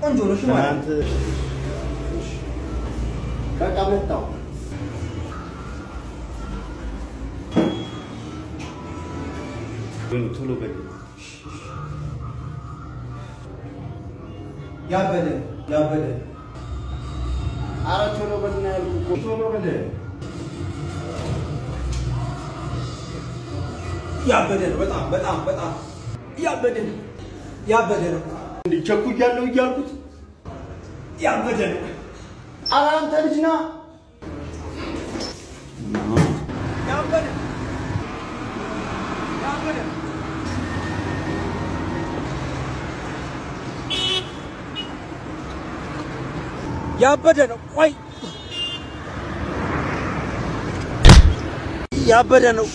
ቆንጆ ነው። ማለት በቃ መጣሁ። ቶሎ በል። ያበደ ያበደ። ኧረ ቶሎ በል ነው ያልኩህ እኮ። ቶሎ በል። ያበደ ነው። በጣም በጣም በጣም ያበደ ነው። ያበደ ነው። እንዴ ቸኩያለሁ እያልኩት ያበደ ነው። ኧረ አንተ ልጅ ና። ያበደ ያበደ። ያበደ ነው። ቆይ ያበደ ነው።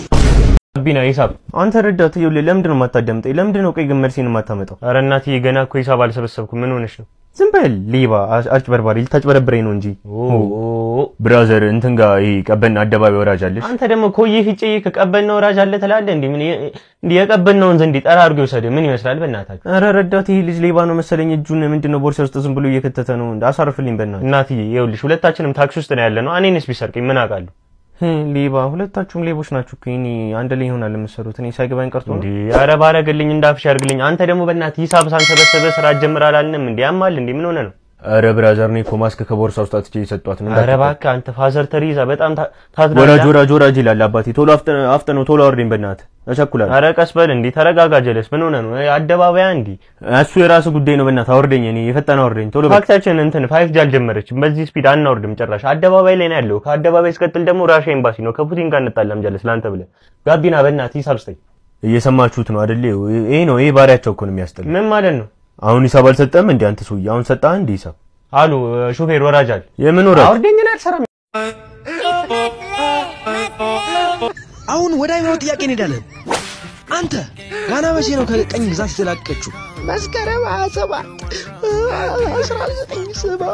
ቢና ሂሳብ አንተ ረዳት ይኸውልህ፣ ለምንድን ነው የማታዳምጠኝ? ለምንድን ነው ቀይ ግመልሴን የማታመጣው? ኧረ እናትዬ ገና እኮ ሂሳብ አልሰበሰብኩም። ምን ሆነሽ ነው? ዝም በል ሌባ፣ አጭበርባሪ፣ ልታጭበረብረኝ ነው እንጂ። brother እንትን ጋር ይሄ ቀበና አደባባይ ወራጅ አለሽ። አንተ ደግሞ ኮዬ ፊጬ ከቀበና ወራጅ አለ ትላለህ። እንዴ ምን እንዴ የቀበናውን ዘንድ ጠራ አድርጎ ይውሰድ። ምን ይመስላል በእናታችሁ? ኧረ ረዳት ይሄ ልጅ ሌባ ነው መሰለኝ። እጁን ምንድን ነው ቦርሳ ውስጥ ዝም ብሎ እየከተተ ነው። እንደ አሳርፍልኝ በእናትህ። እናትዬ ይኸውልሽ ሁለታችንም ታክሲ ውስጥ ነው ያለነው። እኔንስ ቢሰርቀኝ ምን አውቃለሁ? ሌባ፣ ሁለታችሁም ሌቦች ናችሁ እኮ። እኔ አንድ ላይ ይሆናል የምትሰሩት። እኔ ሳይገባኝ ቀርቶ ነው። እንዴ ኧረ ባረግልኝ እንዳፍሽ ያርግልኝ። አንተ ደግሞ በእናትህ ሂሳብ ሳንሰበሰበ ስራ ጀምር አላልንም እንዴ? ያማል እንዴ? ምን ሆነ ነው? ኧረ brother እኔ እኮ ማስክ ከቦርሳ ውስጥ አጥቼ የሰጧት ነው። ኧረ እባክህ አንተ ፋዘር ተሪዛ በጣም ታዝናለህ። ወራጅ ወራጅ ወራጅ ይላል አባቴ። ቶሎ አፍጥነው፣ ቶሎ አውርደኝ በእናትህ እቸኩላለሁ። ኧረ ቀስ በል እንዴ፣ ተረጋጋ ጀለስ። ምን ሆነ ነው? አደባባይ እንዴ? እሱ የራሱ ጉዳይ ነው። በእናትህ አውርደኝ፣ እኔ የፈጠነ አውርደኝ ቶሎ። ታክሲያችን እንትን 5G አልጀመረችም። በዚህ speed አናወርድም ጭራሽ። አደባባይ ላይ ነው ያለው። ከአደባባይ ስቀጥል ደግሞ ራሻ ኤምባሲ ነው። ከፑቲን ጋር እንጣላም ጀለስ ለአንተ ብለህ። ጋቢና በእናትህ ሂሳብ ስጠኝ። እየሰማችሁት ነው አይደል? ይሄ ነው ይሄ ባሪያቸው እኮ ነው የሚያስጠላው። ምን ማለት ነው? አሁን ሂሳብ አልሰጠም እንዴ አንተ ሰውዬ? አሁን ሰጣህ እንዴ ሂሳብ? አሉ ሹፌር ወራጅ አለ። የምን ወራጅ? አውርደኝ፣ እኔ አልሰራም። አሁን ወደ አይምሮ ጥያቄ እንሄዳለን። አንተ ጋና መቼ ነው ከቀኝ ግዛት የተላቀቀችው? መስከረም 27 1970።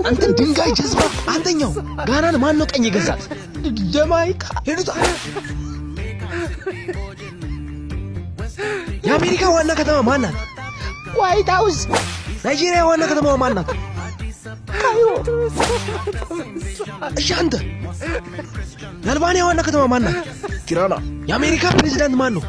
አንተ ድንጋይ ጀዝባ። አንተኛው ጋናን ማን ነው ቀኝ የገዛት? ጀማይካ። ሄዱታ። የአሜሪካ ዋና ከተማ ማን ናት? ዋይት ሃውስ። ናይጄሪያ ዋና ከተማዋ ማን ናት? ካይሮ። እሺ አንተ የአልባንያ ዋና ከተማ ማን ናት? ቲራና። የአሜሪካ ፕሬዚዳንት ማን ነው?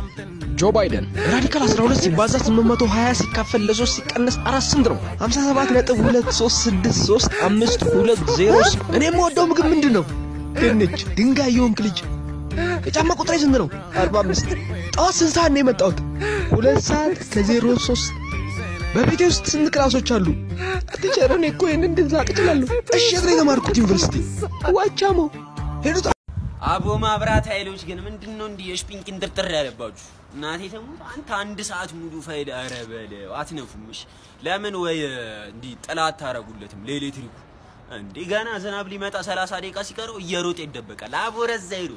ጆ ባይደን። radical 12 ሲባዛ 820 ሲካፈል ለ3 ሲቀነስ 4 ስንት ነው? 57.2363520። እኔ የምወደው ምግብ ምንድን ነው? ድንች። ድንጋይ የሆንክ ልጅ። የጫማ ቁጥሬ ስንት ነው? 45። ጠዋት ስንት ሰዓት ነው የመጣሁት? 2 ሰዓት ከ03። በቤቴ ውስጥ ስንት ክላሶች አሉ? teacher እኔ እኮ ይሄንን እንድንላቅ እችላለሁ። እሺ የት ነው የተማርኩት ዩኒቨርሲቲ? ዋቻሞ። ሄዱት። አቦ ማብራት ኃይሎች ግን ምንድነው እንዲህ የሽፒንኪን ጥርጥር ያለባችሁ? እናቴ ተሙት አንተ አንድ ሰዓት ሙሉ ፋይል ኧረ በለው አትነፉም። እሺ ለምን ወይ እንዲህ ጥላ አታረጉለትም ለኤሌክትሪኩ? እንዴ ገና ዝናብ ሊመጣ 30 ደቂቃ ሲቀረው እየሮጠ ይደበቃል። አቦ ረዛ ሂዱ።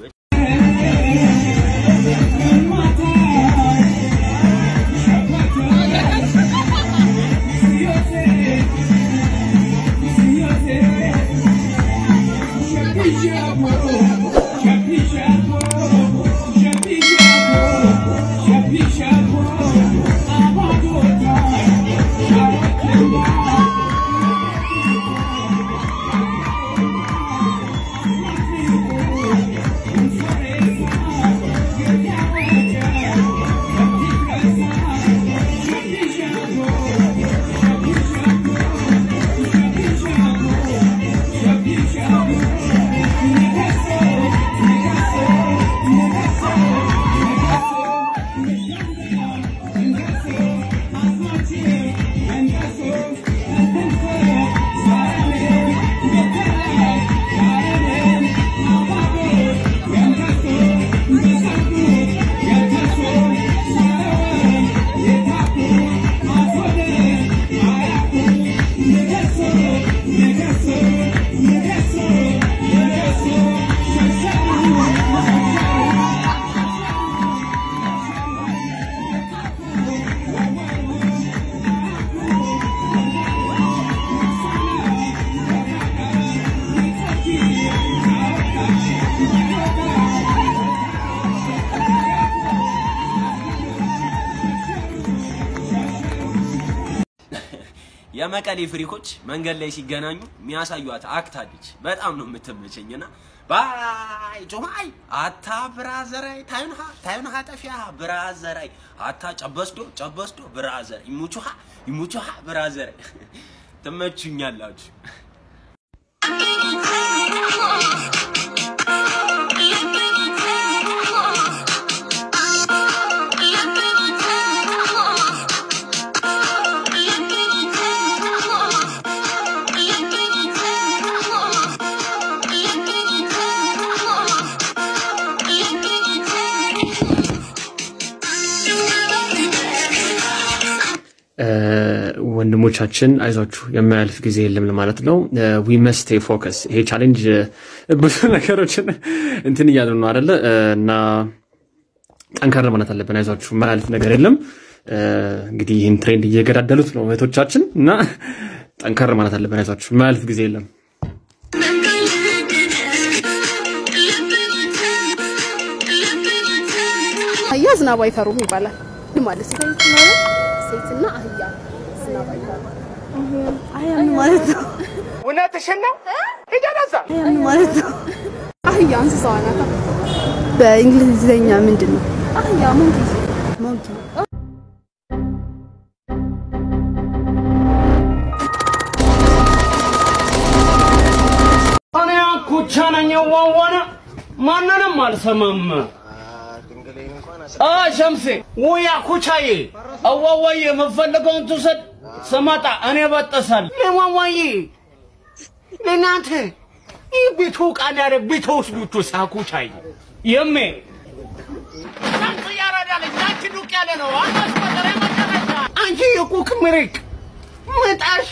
የመቀሌ ፍሪኮች መንገድ ላይ ሲገናኙ የሚያሳዩት act አለች። በጣም ነው የምትመቸኝና ባይ ጆማይ አታ ብራዘራይ ታዩንሃ ታዩንሃ ጠፊያ ብራዘራይ አታ ጨበስዶ ጨበስዶ ብራዘር ይሙቹሃ ይሙቹሃ ብራዘራይ ትመቹኛላችሁ። ወንድሞቻችን አይዟችሁ የማያልፍ ጊዜ የለም ለማለት ነው። We must stay focus። ይሄ challenge ብዙ ነገሮችን እንትን እያሉ ነው አይደለ? እና ጠንከር ማለት አለብን። አይዟችሁ የማያልፍ ነገር የለም። እንግዲህ ይህን trend እየገዳደሉት ነው እህቶቻችን፣ እና ጠንከር ማለት አለብን። አይዟችሁ የማያልፍ ጊዜ የለም። አህያ ዝናብ አይፈሩም ይባላል ማለት ነው። ሴትና አህያ ዝናብ አይፈሩም። አህያ ምን ማለት ነው? እውነትሽን ነው። ሂጂ ወደዛ። አህያ ምን ማለት ነው? አህያ እንስሳዋ ናት። በእንግሊዝኛ ምንድን ነው? አህያ monkey monkey። እኔ አኩቻ ነኝ ዋዋና ማንንም አልሰማም። አ ሸምሴ ወይ አኩቻዬ አዋዋዬ የምፈልገውን ትውሰድ። ስመጣ እኔ በጠሳል ለዋዋዬ ለእናንተ ይህ ቤቱ ቃል ያረ ቤተወስዱት ሳኩቻዬ የሜ ሸምስ ያረዳለች አንቺ ዱቅ ያለ ነው አስቆጠረ መጨረሻ አንቺ የቁክ ምርቅ መጣሽ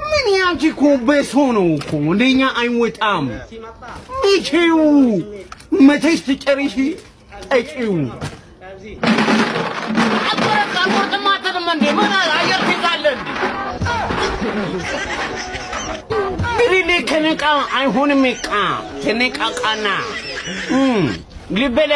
ምን ያንቺ እኮ በሶ ነው እኮ እንደኛ አይወጣም። መቼው መቼሽ ትጨርሺ ጠጪው አቆረጥ አልቆርጥም አትልም እንዴ? ምን አየር ትይዛለህ እንዴ? ብሪሌ ከነቃ አይሆንም። ቃ ተነቃቃና ልበላ